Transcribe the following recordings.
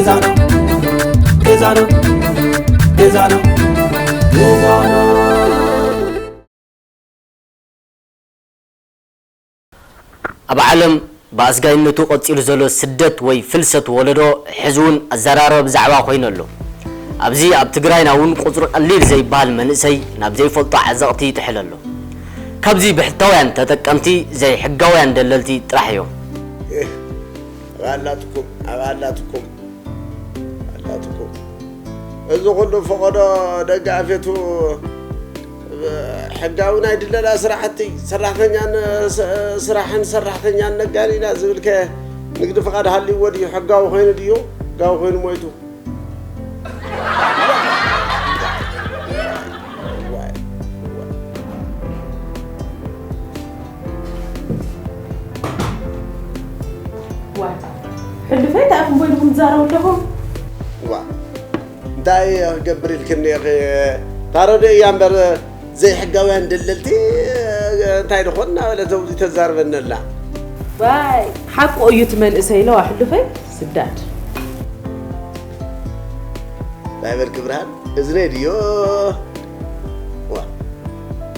ገዛና ገዛና ገዛና ገዛና ኣብ ዓለም ብኣስጋይነቱ ቀጺሉ ዘሎ ስደት ወይ ፍልሰት ወለዶ ሕዚ እውን ኣዘራረቢ ዛዕባ ኮይኑ ኣሎ። ኣብዚ ኣብ ትግራይና እውን ቁጽሩ ቀሊል ዘይበሃል መንእሰይ ናብ ዘይፈልጦ ዓዘቕቲ ይጥሕል ኣሎ። ካብዚ ብሕታውያን ተጠቀምቲ ዘይሕጋውያን ደለልቲ ጥራሕ እዮም። ኣባላትኩም ኣባላትኩም ኣላትኩም እዚ ኩሉ ፈቐዶ ደጋፊቱ ሕጋዊ ናይ ድለላ ስራሕቲ ሰራሕተኛን ስራሕን ሰራሕተኛን ነጋዲና ዝብል ከ ንግዲ ፍቓድ ሃልይዎ ድዩ? ሕጋዊ ኮይኑ ድዩ? ሕጋዊ ኮይኑ ሞይቱ። ሕሉፈይ ተኣኹም ኮይንኩም ትዛረቡ ኣለኹም። ዋ እንታይ ክገብር ኢልክኒ ኢኺ? ታረዶ እያ እምበር ዘይሕጋውያን ደለልቲ እንታይ ድኾን እናበለ ዘውዚ ተዛርበኒ ኣላ። ዋይ ሓቁ እዩ እቲ መንእሰይ ኢለዋ ሕሉፈይ ስዳድ። እንታይ በልኪ ብርሃን እዝነይ ድዮ? ዋ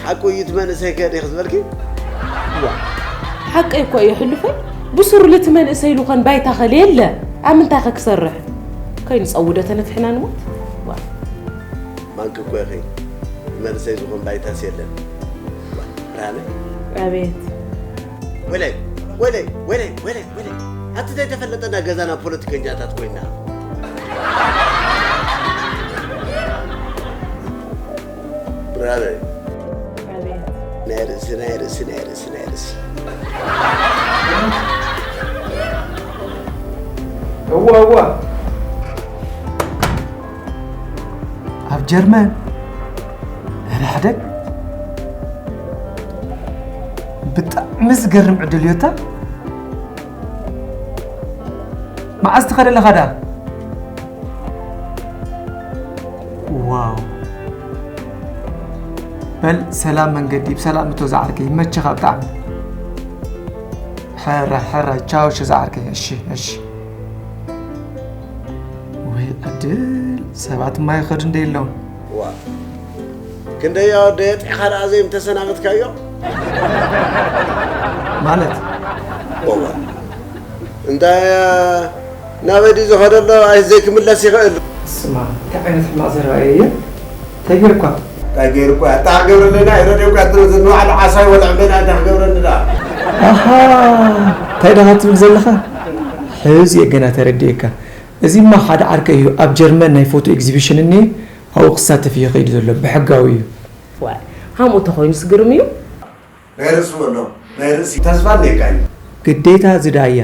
ሓቁ እዩ እቲ መንእሰይ ከ ዲኺ ዝበልኪ? ዋ ሓቀይ እኮ እዩ ሕሉፈይ ብስሩ ልቲ መንእሰይ ልኾን ባይታ ኸል የለ ኣብ ምንታይ ኸ ክሰርሕ ከይኑ ጸውዶ ተነፍሕና ንሞት ዋ ማንኪ እኮ ኢኺ መንእሰይ ዝኾን ባይታስ የለን። ዋ ብርሃነ ኣቤት ወይለይ ወይለይ ወይለይ ወይለይ ወይለይ ኣቲ ዘይተፈለጠና ገዛና ፖለቲከኛታት ኮይና ብራለይ ኣቤት ናይ ርእሲ ናይ ርእሲ ናይ ርእሲ ናይ ርእሲ እዋ እዋ ኣብ ጀርመን ርሕደግ ብጣዕሚ ዝገርም ዕድል እዮታ። መዓዝ ትኸደ ኣለኻ ደኣ? ዋው በል ሰላም መንገዲ ብሰላም እቶ ዝዓርከይ ይመችኻ ብጣዕሚ። ሕራይ ሕራይ ቻው እሺ ዝዓርከይ እሺ እሺ። ወይ ዕድል ሰባት ማይ ኸዱ እንደ የለውን። ዋ ክንደይ ኣወደየ ጢኻ ደኣ ዘይምተሰናበትካዮ ማለት ዋ እንታይ ናበይ ድዩ ዝኸደ ኣሎ ኣይ ዘይክምለስ ይኽእል ስማ እንታይ ዓይነት ሕማቕ ዘረባ እየ እንታይ ጌርኳ እንታይ ገይሩ እኳ እታ ክገብረለና ይረድዮ እኳ ትብል ንባዕሉ ዓሳይ ወልዕ መን ኣንታ ክገብረኒ ደኣ ኣሃ እንታይ ደኻ ትብል ዘለኻ ሕዚ እየ ገና ተረዲእካ እዚማ ሓደ ዓርከይ እዩ ኣብ ጀርመን ናይ ፎቶ ኤግዚቢሽን እኒኤ ኣብኡ ክሳተፍ እየ ከይዱ ዘሎ ብሕጋዊ እዩ ዋይ ሃምኡ ተኾይኑ ስግርም እዩ ናይ ርእሲ ወሎ ናይ ርእሲ ተስፋ እንዴካ እዩ ግዴታ ዝዳ እያ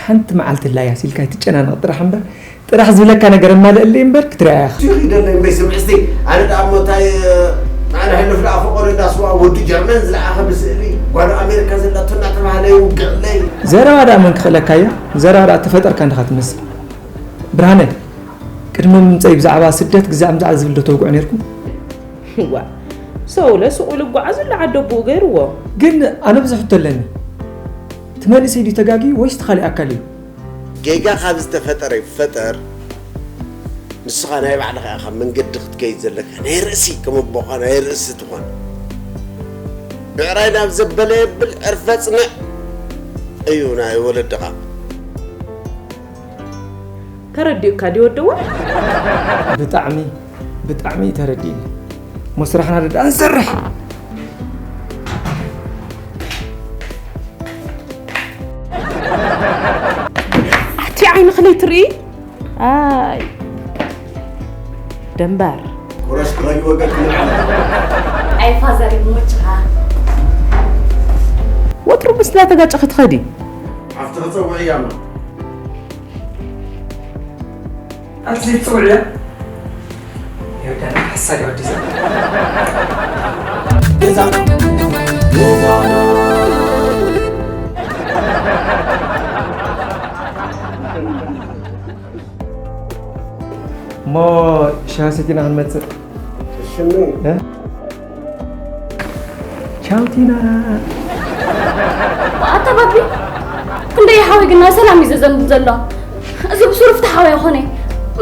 ሓንቲ መዓልቲ ላያስ ኢልካ ኣይትጨናነቕ ጥራሕ እምበር ጥራሕ ዝብለካ ነገር ኣማልእለይ እምበር ክትሪኣ ኢኻ ሲኺ ደለይ እምበይ ስምዒ እስቲ ኣነ ደኣ እሞ እንታይ ኣነ ሕልፍ ደኣ ፈቐዶ እንዳ ስዋ ወዲ ጀርመን ዝለኣኸ ብስእሊ ጓል ኣሜሪካ ዘለቶ እናተባህለ ይውግዕለይ ዘረባ ደኣ መን ክኽእለካ እያ ዘረባ ደኣ ተፈጠርካ እንድኻ ትመስል ብርሃነ ቅድሚ ምምፀይ ብዛዕባ ስደት ግዛዕ ምዛዕ ዝብል ዶ ተውግዑ ነይርኩም ዋ ሰውለ ስቑ ልጓዓዝ ኣሎ ዓደቦኡ ገይርዎ ግን ኣነ ብዙሕ ሕቶ ኣለኒ እቲ መንእሰይ ድዩ ተጋጊ ወይስ እቲ ካሊእ ኣካል እዩ ጌጋ ካብ ዝተፈጠረ ይፈጠር ንስኻ ናይ ባዕልኻ ኢኻ መንገዲ ክትከይድ ዘለካ ናይ ርእሲ ከም ኣቦኻ ናይ ርእሲ ትኾን ብዕራይ ናብ ዘበለ የብል ዕርፈ ጽንዕ እዩ ናይ ወለድኻ ተረዲኡካ ድዩ ወደዋ ብጣዕሚ ብጣዕሚ እዩ ተረዲእኒ እሞ ስራሕና ደኣ ንሰርሕ ኣቲ ዓይንኺ ለይትርኢ ኣይ ደንባር ቁረሽ ክረጊ ወገድ ክንዓለ ኣይ ፋዘር ይሞችኻ ወትሩ ምስ እንዳተጋጨኺ ትኸዲ ሓፍቲ ክፀውዕ እያማ ኣብዚ ትፅውዕ እያ ይወዳና ሓሳድ ወዲ ሰብ ገዛና ገዛና እሞ ሻሂ ሰቲና ክንመፅእ ሽሚ እ? ቻው ቲና ኣታ ባቢ ክንደይ ሓወይ ግና ሰላም እዩ ዘዘንብ ዘሎ እዚ ብሱሩ ፍትሓዊ ኣይኮነ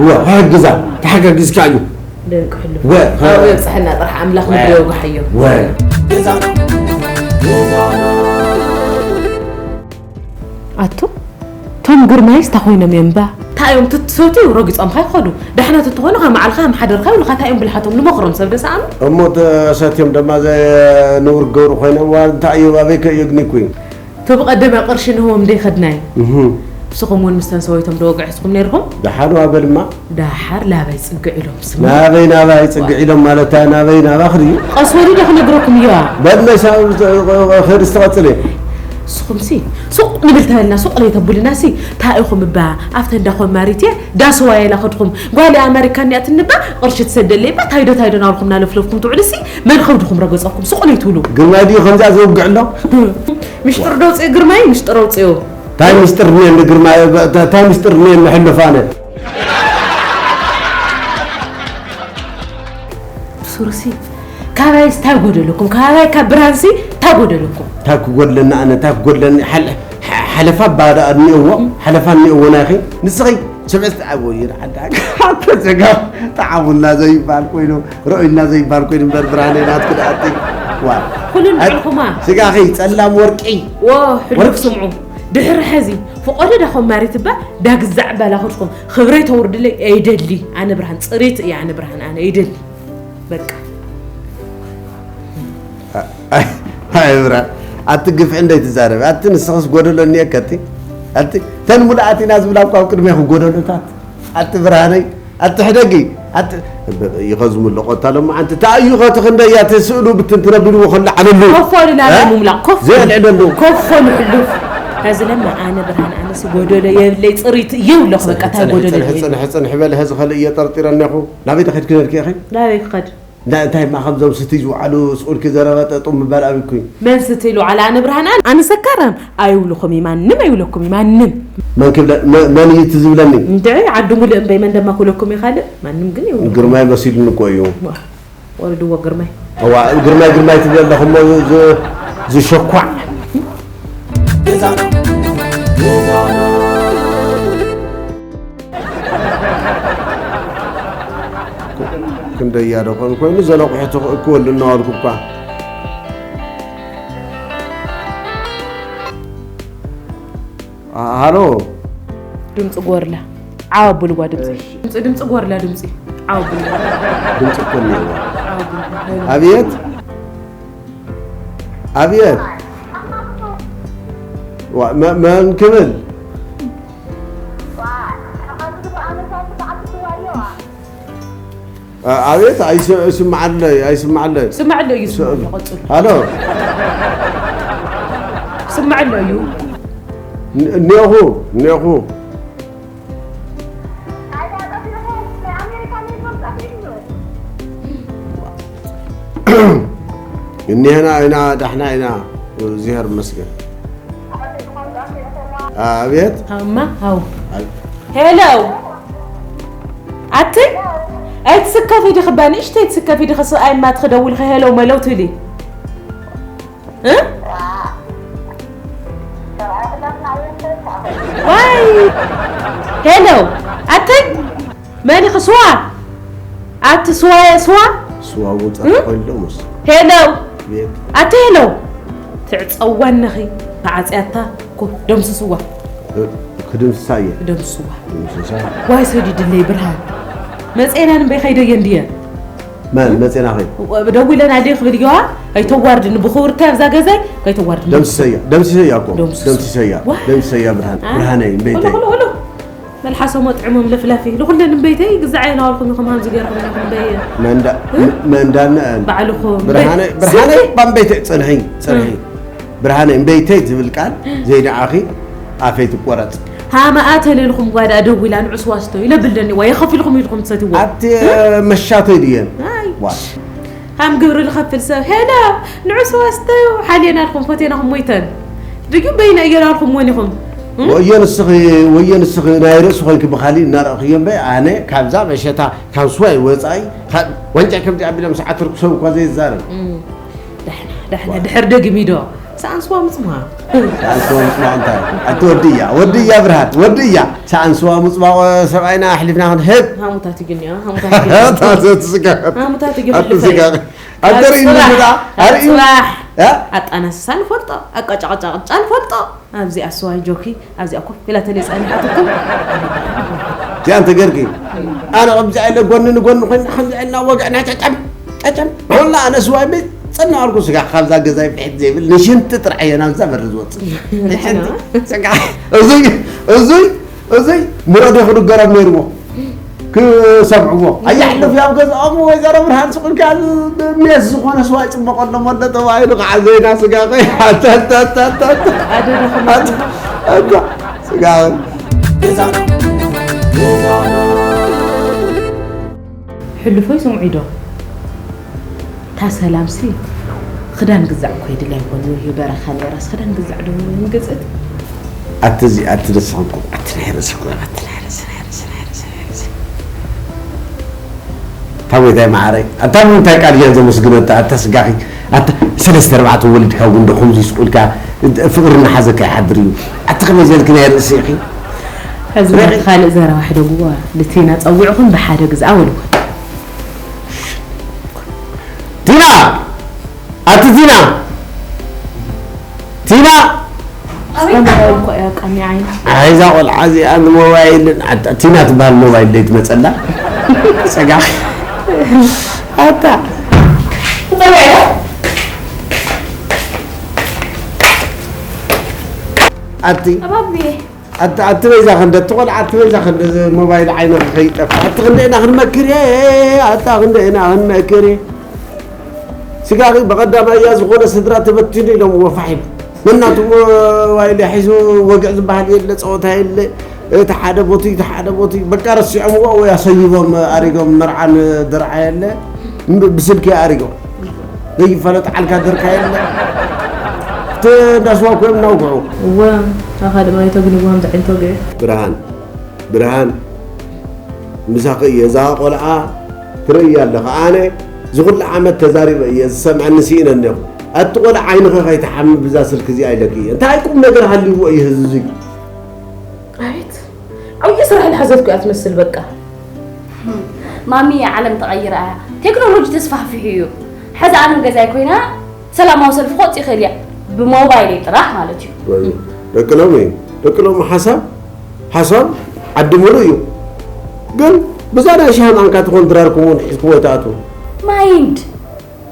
እወ፣ ክሕግዛ፣ ተሓጋጊዝካ እዩ። ደንቂ ሕሉፍ። ወ፣ ኣብኡ የብጽሐና ጥራሕ ኣምላኽ ወ፣ ምድሪ የውግሓዮ። ወ። ኣቱም፣ ቶም ግርማይስ እንታይ ኮይኖም እዮም እባ? እንታይ እዮም ትትሰትዩ ረጊጾምኻ ይኸዱ። ዳሕና ትትኾኑ ካብ መዓልኻ ምሓደርካ ይብሉኻ፣ እንታይ እዮም ብልሓቶም ንመኽሮም ሰብ ደሰኣኑ? እሞ ተሰትዮም ደማ ዘ-፣ ንውር ክገብሩ ኮይኖም፣ ዋ፣ እንታይ እዩ፣ ኣበይ ከ እዩ ግኒኩ? እቲ ብቐደመ ቅርሺ ንህቦም ደይኸድናይ? እህ። ንስኹም እውን ምስተን ሰበይቶም ዶ ወግዕስኩም ነይርኹም? ደሓን ዋ በልማ። ደሓር ላባይ ጽግዕ ኢሎም ስሙ። ናበይ ናባይ ጽግዕ ኢሎም ማለት ናበይ ናባኽ ድዩ? ቀስ በሉ ዶ ክነግረኩም እያ። በል መሻ-፣ ኸዲ ዝተቐጽል እየ። ንስኹምሲ ሱቕ ንብል ተበልና፣ ሱቕ ለይተቡልና ሲ፣ እንታይ ኢኹም እባ ኣብተን ዳኾም ማሪት እየ ዳስዋ የላ ኸድኹም። ጓል ኣመሪካ እኒኣ ትንባ፣ ቅርሺ ትሰደለይ እባ፣ ታይዶ ታይዶ ናብልኩም ናለፍለፍኩም ትውዕሉ ሲ፣ መን ኸብድኹም ረገጸኩም፣ ሱቕ ለይትብሉ። ግርማይ ድዩ ከምዚኣ ዘውግዕ ኣሎ? ምሽጥር ዶ ኣውፅኡ ግርማይ፣ ምሽጥር ኣውፅኡ። ታይ ምስጢር እኒኤኒ ግርማ፣ ታ-፣ ታይ ምስጢር እኒኤኒ ሕልፍ ኣነ? ብሱርሲ፣ ካባይስ ታይ ጎደለኩም? ካባይ ካብ ብርሃንሲ ታይ ጎደለኩም? ታይ ክጎድለኒ ኣነ፣ ታይ ክጎድለኒ? ሓል-፣ ሓ-፣ ሓለፋ ባዳ እኒኦዎ፣ ሓለፋ እኒኦዎ ናይኺ። ንስኺ ስምዕቲ ኣብ ወይን ዓዳ፣ ኣንተ ጀጋ፣ ጠዓሙና ዘይባል ኮይኑ፣ ረኡይና ዘይባል ኮይኑ እምበር ብርሃነይ ናትኪ ደኣ ኣቲ። ዋ። ኩሉ ኣት-፣ ንዕኹማ። ስጋኺ ጸላም ወርቂ። ዎ፣ ሕሉፍ ወርቂ። ስምዑ። ድሕሪ ሐዚ፣ ፍቆዶ ዳኹም ማሪት እባ፣ ዳግዛዕ ባላ ኹድኩም። ክብረይ ተውርድለይ፣ ኣይደሊ። ኣነ ብርሃን ጽሪት እየ፣ ኣነ ብርሃን፣ ኣነ ኣይደሊ። በቃ። ኣይ፣ ኣይ፣ ብርሃን። ኣቲ ግፍዒ እንደይ ትዛረብ። ኣቲ ንስኽስ ጎደሎ እኒኤከ ኣቲ። ኣቲ ተን ሙሉኣት ኢና ዝብላ እኮ ኣብ ቅድሜኹ ጎደሎታት። ኣቲ ብርሃነይ፣ ኣቲ ሕደጊ፣ ኣቲ ይኸዝሙ ኣለቆ እታ ሎማዓንቲ። እንታይ እዩ ኸቲ ክንደይ እያ እቲ ስእሉ ብትን ትነቢልዎ ከለዓለሉ። ኮፍ በሉ ናበይ እ? ምምላቕ፣ ኮፍ በሉ። ዘየልዕለሉ። ኮፍ በሉ ሕሉፍ። ሕዚ ለማ ኣነ ብርሃን ኣነሲ ጎደሎ የብለይ፣ ጽሪት እየ ይብለኹ፣ በቃ፣ እንታይ ጽንሒ፣ ጎደሎ ጽንሒ፣ የብለይ። ጽንሒ፣ ጽንሒ በል፣ ሕዚ ኸልእ እየ ጠርጢረ እኒኹ። ናበይ ተኸድኪ ነርኪ ኢኺ? ናበይ ክኸድ? እንዳ-፣ እንታይ እማ ከምዞም ስትይ ዝውዓሉ ስኡልኪ ዘረባ ጠጠው ምባል ኣብይኩ። መን ስትይ ዝውዓለ? ኣነ ብርሃን ኣነ? ኣነ ሰካራም? ኣይብልኹም እዩ፣ ማንም ኣይብለኩም እዩ፣ ማንም። መን ክብለ-፣ መ-፣ መን እዩ እቲ ዝብለኒ? እንድዒ፣ ዓዲ ሙሉእ እምበይ መን ደማ ክብለኩም እዩ ካልእ? ማንም ግን ይብሉ። ግርማይ መሲሉኒ እኮ እዩ። ዋ፣ ወረድዎ ግርማይ። እዋ፣ ግርማይ፣ ግርማይ ትብለ ኣለኹ እሞ ዝ-፣ ዝ-፣ ዝሸኳዕ። ክንደያ ዶ ኾን ኮይኑ ዘለቑሑ ትኽእክወሉ እናበልኩ እኳ። አ-፣ ሃሎ። ድምፂ ጎርላ። ዓው ኣብልዋ ድምፂ። እሺ። ድምፂ፣ ድምፂ ጎርላ ድምፂ። ዓው ኣብልዋ። ድምፂ እኮ እኒአዋ። ዓው ኣብልዋ። ኣብየት። ኣብየት። ዋ፣ መ-፣ መን ክብል? አ-፣ ኣቤት፣ ኣይስ-፣ ኣይስምዓለይ፣ ኣይስምዓለይ። ስምዓለይ እዩ፣ ስ-፣ ስምዓለይ፣ ቀጽሉ። ሃሎ። ስምዓለይ እዩ። ን-፣ እኔኹ፣ እኔኹ። እኒሀና ኢና፣ ዳሕና ኢና፣ እግዚኣብሔር ይመስገን። ኣቤት። ሃማ፣ ሃው። ኣይ። ሄሎ። ኣቲ? ኣይትስከፊ ዲኺ፣ እባ ንእሽተይ ትስከፊ ዲኺ፣ ሰብኣይ እማ ትኽደውልኺ ሄሎ መለው ትብሊ። እ? ዋይ። ሄሎ። ኣቲ? መን ኢኺ? ስዋ? ኣቲ ስዋ እየ፣ ስዋ? ስዋ ውፃእ እ? ኮይኑ ደሞስ። ሄሎ። ቤት። ኣቲ ሄሎ። ትዕፀዋ እነኺ ተዓፅያታ እኮ ደምስስዋ። እ፣ ክድምስሳ እየ። ክደምስስዋ። ክድምስሳ። ዋይ ሰዲድለይ ብርሃን። መፅኤና ንበይ ከይደየን ድየን? መን መፅኤና ኸይ? ደዊለን ኣደይ ክብል እየዋ። ኣይተዋርድኒ ብኽብርታ ኣብዛ ገዛይ ከይተዋርድኒ። ደምስሰያ፣ ደምስሰያ እኮ። ደምስሶ። ደምስሰያ፣ ዋይ። ደምስሰያ ብርሃን። አ? ብርሃነይ፣ እምበይተይ። ቁሉ፣ ቁሉ፣ ቁሉ። መልሓሶም ኣጥዕሞም ለፍላፊ። ንኹለን እምበይተይ ግዛዕ ኢልናልኩም ኢኹም ከምዚ ገይርኩም ኢኹም እምበይ። መንዳ-፣ እ? መንዳነአን። ባዕልኹም ብርሃነ፣ እምበይ-፣ ብርሃነ፣ ዘይቲ። ባምበይተይ፣ ጽንሒ፣ ጽንሒ። እ። ብርሃነ፣ እምበይተይ ዝብል ቃል ዘይነዓኺ ኣፈይ ትቆረጽ። ሃመኣ ተለልኹም ጓዳ ደዊላ ንዑስ ዋስቶ ኢለ ብለኒ ዋ፣ የኸፊልኩም ኢልኩም ትሰትይዎ። ኣቲ እ? መሻተይ ድየን? ኣይ። ዋ። ሃም ግብሪ ልኸፍል ሰብ፣ ሄሎ፣ ንዑስ ዋስተዩ፣ ሓልየናልኩም፣ ፈቴናኹም ሞይተን። ድዩ በይና እየላልኩም ወኒኹም? እ? ወዮ ንስኺ፣ ወዮ ንስኺ፣ ናይ ርእሲ ኮይንኪ ብኻሊእ እናረእኽዮ እምበይ፣ ኣነ ካብዛ መሸታ፣ ካብ ስዋይ ወጻኢ፣ ካብ ዋንጫ ከምዚ ኣቢለ ምስ ዓተርኩ ሰብ እኳ ዘይዛረብ። እ፣ ዳሕና፣ ዳሕና፣ ድሕር ደግሚ ዶ? ሰኣን ስዋ ምጽማቕ። ሰኣን ስዋ ምጽማቕ እንታይ? ኣቲ ወዲ እያ፣ ወዲ እያ ብርሃን፣ ወዲ እያ። ሰኣን ስዋ ምጽማቕ ሰብኣይና ኣሕሊፍና ክንህብ። ሃሙታት ይግንዮ፣ ሃሙታት ይግንዮ። ሃሙታት ይግንዮ። ኣቲ ስጋ። ኣቲ ርእዩ ምዳ፣ ኣርእዩ። ጽባሕ። ኣጣናስሳ ንፈልጦ፣ ኣቃጫቃጫ ቅጫ ንፈልጦ። ኣብዚኣ ስዋይ ጆኪ፣ ኣብዚኣ ኮፍ ኢላ ተለይ ጸኒሓትኩም። እዚኣ እንተ ገርኪ፣ ኣነ ከምዚኣ ኢለ ጎኒ ንጎኒ ኮይና ከምዚኣ ኢልና ወግዕና ጨጨም፣ ጨጨም። ሆላ ኣነ ስዋይ ቤት ጸናልኩ ስጋ ካብዛ ገዛይ ብሕት ዘይብል ንሽንቲ ጥራሕ እየ ናብዛ በሪ ዝወጽእ። ንሽንቲ ስጋ። እዙይ፣ እዙይ፣ እዙይ ምረዶ ክድገረም ነይርዎ። ክሰምዕዎ። ኣያሕልፍ ኣብ ገዛኦም ወይዘሮ ብርሃን ስቕ ኢልካ ሜስ ዝኾነ ስዋ ይጽበቐሎም ኣሎ ተባሂሉ ከዓ ዘይና ስጋ ቆይ። ኣታ፣ ኣታ፣ ኣታ፣ ኣታ፣ ኣታ። ኣታ፣ ኣታ፣ ስጋ ቆይ። ሕሉፎይ ስምዒ ዶ? እታ ሰላምሲ ክዳን ግዛዕ እኮ የድልያ ይኾን ዝብሂ በረኻ ነይራስ ክዳን ግዛዕ ዶ ምገዝእት? ኣቲ እዚ ኣቲ ንስኽን እኮ ኣቲ ናይ ርእሲ እኮ ኣቲ ናይ ርእሲ ናይ ርእሲ ናይ ርእሲ ናይ ርእሲ። እታ ጎይታይ መዓረይ ኣታ ንምንታይ ቃል እያን ዘመስግነታ ኣታ ስጋኺ ኣታ ሰለስተ ኣርባዕተ ወሊድካ እውን ዶ ከምዚ ስቕ ኢልካ ፍቕሪ እናሓዘካ ይሓድር እዩ። ኣቲ ከመይ ዘልኪ ናይ ርእሲ ኢኺ። ሕዚ ካልእ ዘረባ ሕደግዋ ልቲና ጸዊዕኹም ብሓደ ግዝኣ ወልኩ። ቲና! ኣቲ ቲና! ቲና! ጸመረ እኮ እያ ቀኒ ዓይና። ኣይዛ ቆልዓ እዚኣ ንሞባይል ኣታ ቲና ትበሃል ሞባይል ደይ ትመጸላ። ጸጋ። ኣታ። ኣቲ ኣባቢ ኣቲ ኣቲ በይዛ ክንደ ትቆልዓ ኣቲ በይዛ ክንደ ሞባይል ዓይነ ከይጠፍ ኣቲ ክንደ ኢና ክንመክር እየ ኣታ ክንደ ኢና ክንመክር እየ ስጋሪ በቐዳማያ ዝኾነ ስድራ ተበቲኑ ኢሎም ወፋሒብ መናቱ ዋይለ ሒዙ ወግዕ ዝበሃል የለ ጸወታ የለ እቲ ሓደ ቦቲ እቲ ሓደ ቦቲ በቃ ረሲዖምዎ ወይ ኣሰይቦም ኣሪጎም መርዓን ድርዓ የለ ብስልኪ ኣሪጎም ዘይፈለጥ ዓልካ ድርካ የለ እቲ እንዳስዋ ኮይም እናውግዑ እወ ኣኻ ድማ ይተግንዎም ዝዓይንቶ ግዕ ብርሃን ብርሃን ምሳኺ እየ እዛ ቆልዓ ትርእያ ኣለኻ ኣነ ዝኹሉ ዓመት ተዛሪበ እየ ዝሰምዐኒ ስኢነ እኒኹ ኣቲ ቆልዓ ዓይንኸ ከይትሓሚ ብዛ ስልኪ እዚኣ ኢለኪ እየ እንታይ ቁም ነገር ሃልይዎ እዩ ህዝቢ ኣቤት ዓብዪ ስራሕ ዝሓዘትኩ እያ ትመስል በቃ ማሚ ዓለም ተቐይራ እያ ቴክኖሎጂ ተስፋሕፊሑ እዩ ሕዚ ኣነ ገዛይ ኮይና ሰላማዊ ሰልፊ ክወፅእ ይኽእል እያ ብሞባይለይ ጥራሕ ማለት እዩ ደቂ ሎሚ ደቂ ሎሚ ሓሳብ ሓሳብ ዓዲ ሙሉእ እዩ ግን ብዛ ናይ ሻሂ ማንካ ትኾን ድራርኩም እውን ሒዝኩሞ ይትኣትዉ ማይንድ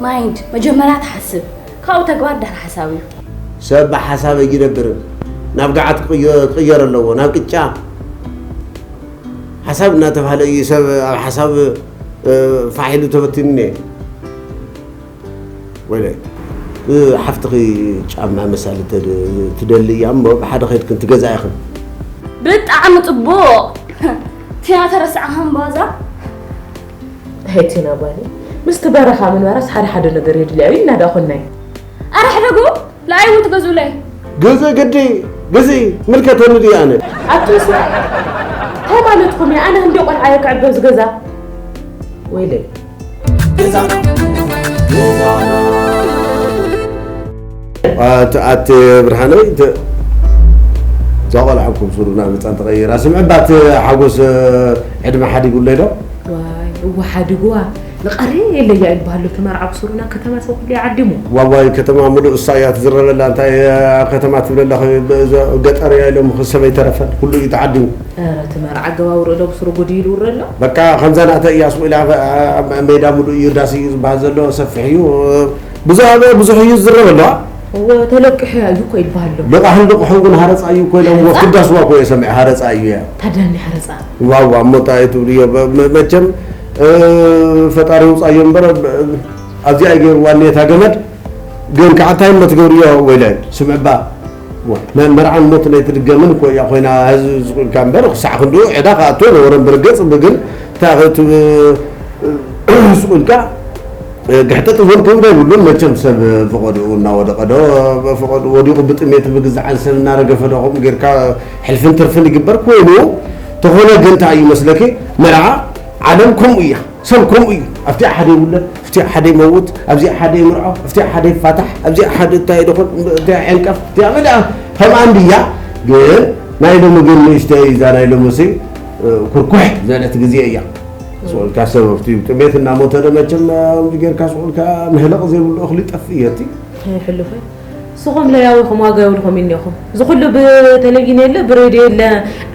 ማይንድ መጀመርያ ትሓስብ ካብኡ ተግባር ድሕሪ ሓሳብ እዩ ሰብ ብሓሳብ ኣይነብርን ናብ ገዓት ክቕየር ኣለዎ ናብ ቅጫ ሓሳብ እናተባህለ እዩ ሰብ ኣብ ሓሳብ ፋሕ ኢሉ ተበቲኑ እኒሀ ወይለይ ሓፍትኺ ጫማ መሳሊ ትደሊ እያ እሞ ብሓደ ከይድክን ትገዛ ኢኽን ብጣዕሚ ፅቡቕ ቲና ተረስዓኻ እምባዛ ሄቲና ጓኒ ምስቲ በረኻ ምንባራስ ሓደ ሓደ ነገር የድልያ እዩ እና ዳኹናይ ኣረ ሕደጉ ንኣይ እውን ትገዝኡለይ ግዚ ግዲ ግዚ ምልከተኒ ድዩ ኣነ ኣቱስ እንታይ ማለትኩም እየ ኣነ እንዲ ቆልዓ እየ ክዕበ ዝገዛ ወይለይ ኣቲ ብርሃነይ እዛ ቆልዓ እኮ ብሱሩ ናብ ህፃን ተቐይራ ስምዕባ እቲ ሓጎስ ዕድመ ሓዲጉለይ ዶ ዋይ እወ ሓዲጉዋ ንቐረ የለያ ይበሃሉ እቲ መርዓ ብሱሩ ናብ ከተማ ሰብ ኩሉ ይዓዲሙ ዋዋይ ከተማ ሙሉእ እሳ እያ ትዝረበላ እንታይ ከተማ ትብለላ ገጠር እያ ኢሎም ሰበይ ተረፈ ኩሉ እዩ ተዓዲሙ ኧረ እቲ መርዓ ኣገባብርኡ ዶ ብሱሩ ጉድ ኢሉ ውረ ኣሎ በቃ ከምዛ ናተ እያ ስቁ ኢላ ሜዳ ሙሉእ እዩ ዳስ እዩ ዝበሃል ዘሎ ሰፊሕ እዩ ብዙ ኣበ ብዙሕ እዩ ዝዝረብ ኣለዋ እወ ተለቅሑ እያ እዩ እኮ ይበሃል ኣሎ ልቓሕን ልቑሕን ግን ሃረፃ እዩ እኮ ኢሎምዎ ክዳስዋ እኮ እየ ሰሚዐ ሃረፃ እዩ እያ ታዳኒ ሃረፃ ዋዋ እሞ እንታይ ትብልዮ መቸም ፈጣሪ ውፃዮ እምበር ኣብዚኣ ይገይርዋ እኒየታ ገመድ ግን ከዓ እንታይ እሞ ትገብርዮ ወይለ ስምዕባ መርዓን ሞት ናይ ትድገምን እኮ እያ ኮይና ህዝቢ ዝቁልካ እምበር ክሳዕ ክንድኡ ዕዳ ክኣቶ ነበረ እምበር ገፅ ብግን እታ ዝቁልካ ግሕጥጥ እውን ክብሎ የብሉን መቸም ሰብ ፈቐድኡ እናወደቐ ዶ ፈቐድኡ ወዲቑ ብጥሜት ብግዛዓን ሰብ እናረገፈ ዶ ከምኡ ጌርካ ሕልፍን ትርፍን ይግበር ኮይኑ ተኾነ ግን እንታይ እዩ መስለኪ መርዓ ዓለም ከምኡ እያ ሰብ ከምኡ እዩ ኣብቲኣ ሓደ ይውለድ፣ ኣብቲኣ ሓደ ይመውት፣ ኣብዚኣ ሓደ ይምርዖ፣ ኣብቲኣ ሓደ ይፋታሕ፣ ኣብዚኣ ሓደ እንታይ ደኾን፣ እንታይ ዕንቀፍ፣ እቲኣ መዳ ከምኣ እንድያ። ግን ናይ ሎሚ ግን ንእሽተይ እዛ ናይ ሎሚ ሲ ኩርኩሕ ዝበለት ግዜ እያ። ስቑልካ ሰብ ኣብቲ ጥሜት እናሞተ ዶ መቸም ከምዚ ጌርካ ስቑልካ መህለቕ ዘይብሉ እኽሊ ጠፍእ እየ እቲ። ሕሉፈይ ንስኹም ለያዊኹም ዋጋ የብልኹም እኒኹም። እዚ ኩሉ ብቴሌቪዥን የለ ብሬድዮ የለ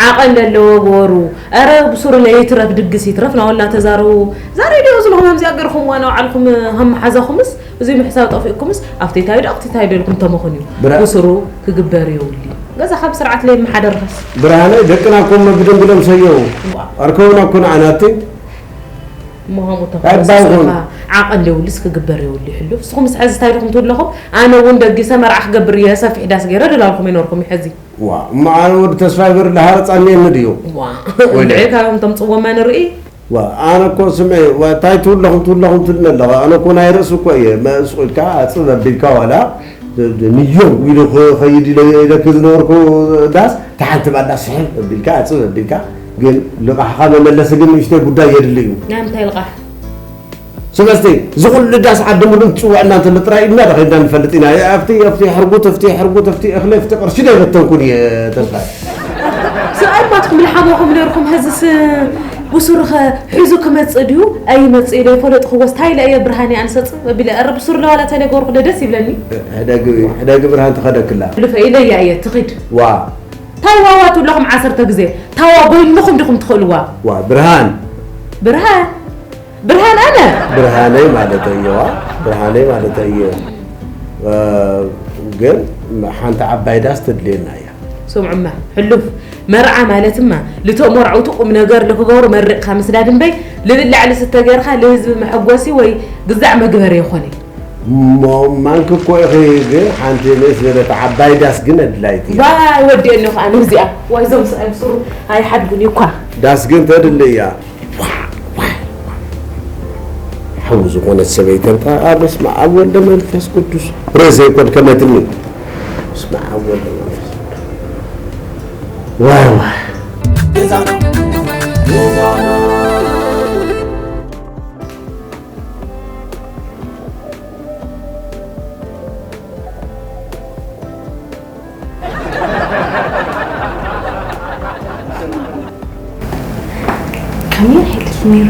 ዓቐን ለለዎ ገበሩ። ኧረ ብሱሩ ለይትረፍ ድግስ ይትረፍ ናወላ ተዛረቡ። እዛ ሬድዮ ዝለኹም ከምዚኣ ገርኹም ዋና ባዕልኩም ሃም መሓዛኹምስ እዚ ምሕሳብ ጠፊእኩምስ ኣብቲ ታይ ዶ ኣብቲ ታይ ዶ ኢልኩም ተመኹን እዩ። ብራ- ብሱሩ ክግበር የብሉ። ገዛኻ ብስርዓት ለይመሓደርካስ። ብርሃነይ ደቅና እኮ እሞ ብደንቢ ለምሰየው። ኣርከቡና እኮ ንዓና እቲ እሞ ከምኡ ተኾነ ኣባይ ስኻ ኾኑ። ዓቐን የብሉስ ክግበር የብሉ ይሕሉ። ንስኹም ምስ ሕዚ እንታይ ዲኹም ትብለኹም? ኣነ እውን ደጊሰ መርዓ ክገብር እየ ሰፊሕ ዳስ ገይረ ድላልኩም ይኖርኩም እዩ ሕዚ። ዋ እሞ ኣነ ወዲ ተስፋይ በር ለሃረፃኒ እየ ንድዩ። ዋ ወደ። እንድዒ ካብም ተምፅዎም ንርኢ። ዋ ኣነ እኮ ስምዒ ዋ እንታይ ትብለኹም ትብለኹም ትብልኒ ኣለኹ። ኣነ እኮ ናይ ርእሲ እኮ እየ መስቑልካ ኣፅብ ኣቢልካ ዋላ ንየው ኢሉ ክኸይድ ኢለ ኢለኪ ዝነበርኩ ዳስ እታ ሓንቲ ባዳ ስሕል ኣቢልካ ኣፅብ ኣቢልካ ግን ልቓሕኻ መመለሲ ግን ንእሽተይ ጉዳይ የድሊ እዩ። ናይ ምንታይ ልቓሕ? ስለስቲ እዚ ኩሉ ዳስ ዓዲ ሙሉእ ትፅውዐና እንተሎ ጥራይ ኢድና ዶ ከይድና ንፈልጥ ኢና። ኣብቲ ኣብቲ ሕርጉት ኣብቲ ሕርጉት ኣብቲ እኽሊ ኣብቲ ቅርሺ ዶ ኣይበተንኩን እየ ተስፋይ። ሰብኣይ ባትኩም ልሓመኹም ነርኩም ሕዝስ ብሱርኸ ሒዙ ክመፅእ ድዩ ኣይመፅእ ኢለ ይፈለጥኩዎስ ታይ ኢለ እየ ብርሃን እየ ኣንሰፅ ኣቢለ ኣረ ብሱር ለዋላ ተለ ገበርኩ ዶ ደስ ይብለኒ። ሕደግ ሕደግ ብርሃን ትኸደክላ። ልፈ ኢለያ እየ ትኺድ። ዋ እንታይ ዋዋ ትብለኹም ዓሰርተ ግዜ ታዋ በይንኹም ዲኹም ትኽእልዋ። ዋ ብርሃን ብርሃን ብርሃን ኣነ ብርሃነይ ማለተይ እየዋ ብርሃነይ ማለተይ እየ። ግን ሓንቲ ዓባይ ዳስ ተድልየና እያ። ስምዑማ ሕሉፍ መርዓ ማለትማ ልቶም መርዐውቲ ቁም ነገር ልክገብሩ መሪቕካ ምስዳድ እምበይ ልብላዕ ልስተ ገርካ ልህዝቢ መሐጎሲ ወይ ግዛዕ መግበሪ የኾነ። እሞ ማንኪ እኮ ኢኺ ግን ሓንቲ ንእስ ዝበለት ዓባይ ዳስ ግን ኣድላይቲ እያ። ዋይ ወዲአኒ ከዓ ነዚኣ ዋይ ዞም ሰብኣይ ብስሩ ኣይሓድጉን እዩ እኳ። ዳስ ግን ተድሊ እያ። ሓው ዝኾነት ሰበይቲ እንተ ኣብ በስመ ኣብ ወልደ መንፈስ ቅዱስ ርእሰይ ኮን ከመትኒ በስመ ኣብ ወልደ መንፈስ ቅዱስ ዋይ ዋይ ከመይ ሒልኪ ነይሩ?